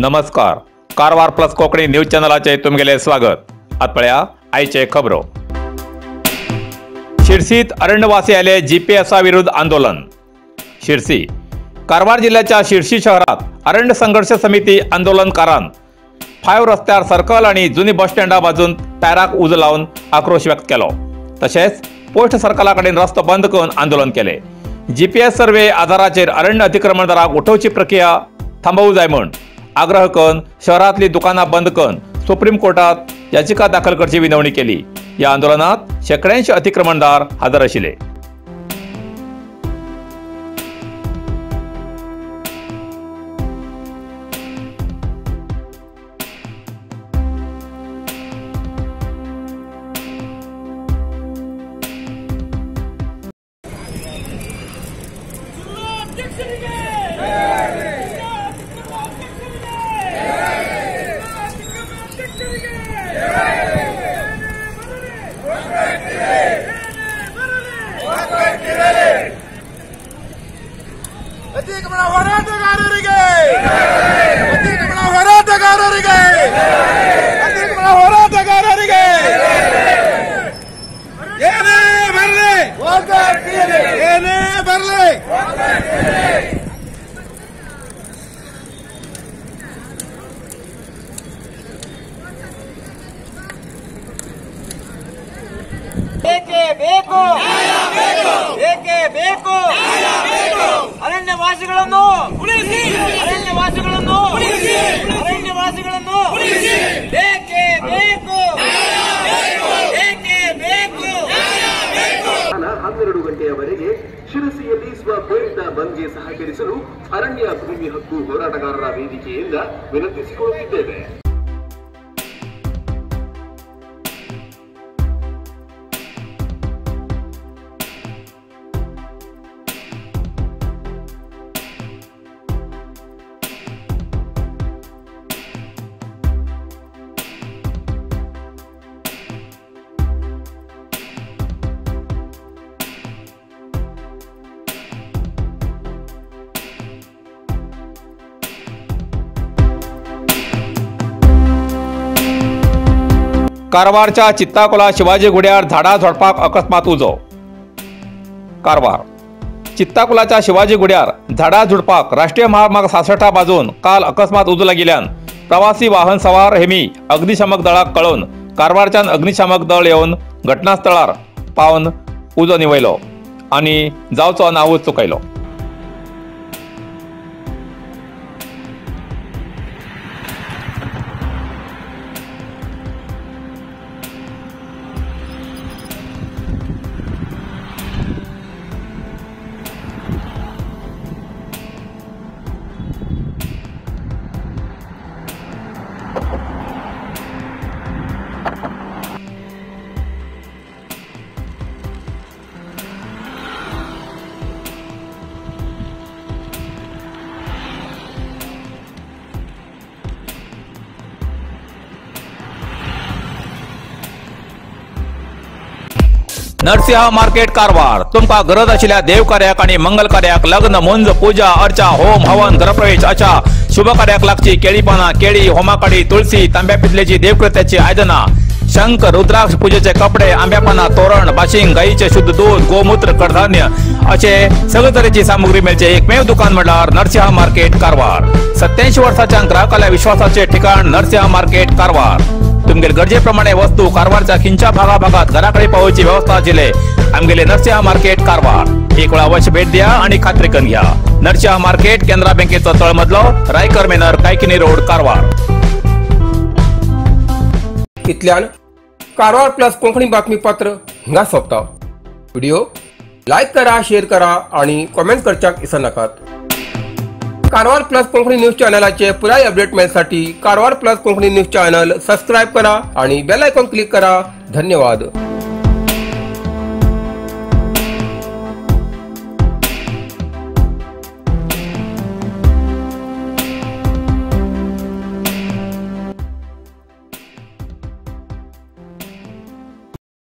नमस्कार, Karwar plus Konkani news चॅनलाचे तुमगेले स्वागत। आत पळया आयचे खबरो। शिरसीत अरण्यवासी आले जीपीएसा विरुद्ध आंदोलन। शिरसी कारवार जिल्ह्याच्या शिरसी शहरात अरण्य संघर्ष समिती आंदोलनकारान 5 रस्त्यार सर्कल आणि जुनी बस स्टँडा बाजून टायराक उजो लावन आक्रोश व्यक्त केलो। तशेंच पोस्ट सर्कला कडेन रस्तो बंद करून आंदोलन केले। जीपीएस सर्वे आधाराचेर अरण्य अतिक्रमणदाराक उठोवची प्रक्रिया थांबोवंक जाय म्हूण आग्रह करून शहरातली दुकानां बंद करून सुप्रीम कोर्टात याचिका दाखल करची विनवणी केली। या आंदोलनात शेकड्यांशी अतिक्रमणदार हजर आशिल्ले। ಅತಿಕ್ರಮಣ ಹೋರಾಟಗಾರರಿಗೆ, ಅತಿಕ್ರಮಣ ಹೋರಾಟಗಾರರಿಗೆ, ಅತಿಕ್ರಮಣ ಹೋರಾಟಗಾರರಿಗೆ ಏನೇ ಬರಲಿ, ಏನೇ ಬರಲಿ. ಬೇಕೇ ಬೇಕು, ಬೇಕೇ ಬೇಕು. ಅರಣ್ಯವಾಸಿಗಳನ್ನು ಉಳಿಸಿ, ಅರಣ್ಯವಾಸಿಗಳನ್ನು ಉಳಿಸಿ, ಅರಣ್ಯವಾಸಿಗಳನ್ನು ಉಳಿಸಿ. ಬೇಕೇ ಬೇಕು, ಬೇಕೇ ಬೇಕು. 12 ಗಂಟೆಯವರೆಗೆ ಶಿರಸಿಯಲ್ಲಿ ಸ್ವಪ್ರೇರಿತ ಬಂದ್ಗೆ ಸಹಕರಿಸಲು ಅರಣ್ಯ ಭೂಮಿ ಹಕ್ಕು ಹೋರಾಟಗಾರರ ವೇದಿಕೆಯಿಂದ ವಿನಂತಿಸಿಕೊಳ್ಳುತ್ತಿದ್ದೇವೆ. कारवारच्या चित्ताकोला शिवाजी गुड्यार झाडां झोडपाक अकस्मात उजो। कारवार चित्ताकोलाच्या शिवाजी गुड्यार झाडां झुडपाक राष्ट्रीय महामार्ग 66 बाजून काल अकस्मात उजो लागिल्ल्यान प्रवासी वाहन सवार हेमी अग्निशामक दळाक कळोवन कारवारच्यान अग्निशामक दळ येवन घटनास्थळार पावन उजो निवयलो आनी जावचो अनाहूत चुकयलो। नरसिंह मार्केट कारवार तुमका गरज आशिल्ल्या देवकार्याक आनी मंगल कार्याक लग्न, मुंज, पूजा अर्चा, होम हवन, गृहप्रवेश अशा शुभ कार्याक लागची केळी पानां, केळी, होमाकाडी, तुळसी, तांब्या पितलेची देवकृत्याची आयदनां, शंख, रुद्राक्ष, पूजेचे कपडे, आंब्या पानां, तोरण, बाशिंग, गायीचे शुद्ध दूध, गोमूत्र, कडधान्य असे सगळे तरेची सामुग्री मेळचे एकमेव दुकान म्हळ्यार नरसिंह मार्केट कारवार। 87 वर्साच्या ग्राहकाल्या विश्वासाचे ठिकाण नरसिंह मार्केट कारवार। तुमगेले गरजेप्रमाणे वस्तू कारवारच्या खिंच्या भागाभागात घराकडे पावोवची व्यवस्था आशिल्ले आमगेले नरसिंह मार्केट कारवार। एक वेळा अवश्य भेट द्या आणि खात्री करून घ्या। नरसिंह मार्केट, केनरा बँकेचो तळमजलो, रायकर मेनर, कायकिनी रोड, कारवार। इतल्यान कारवार प्लस कोंकणी बातमीपत्र हिंगा सोंपता। व्हिडिओ लायक करा, शेअर करा आणि कॉमेंट करच्याक विसरनाकात। कारवार प्लस कोंकणी न्यूज चॅनलाचे पुराय update मेळसाठी Karwar plus Konkani news channel subscribe करा आणि बेल आयकॉन क्लिक करा। धन्यवाद।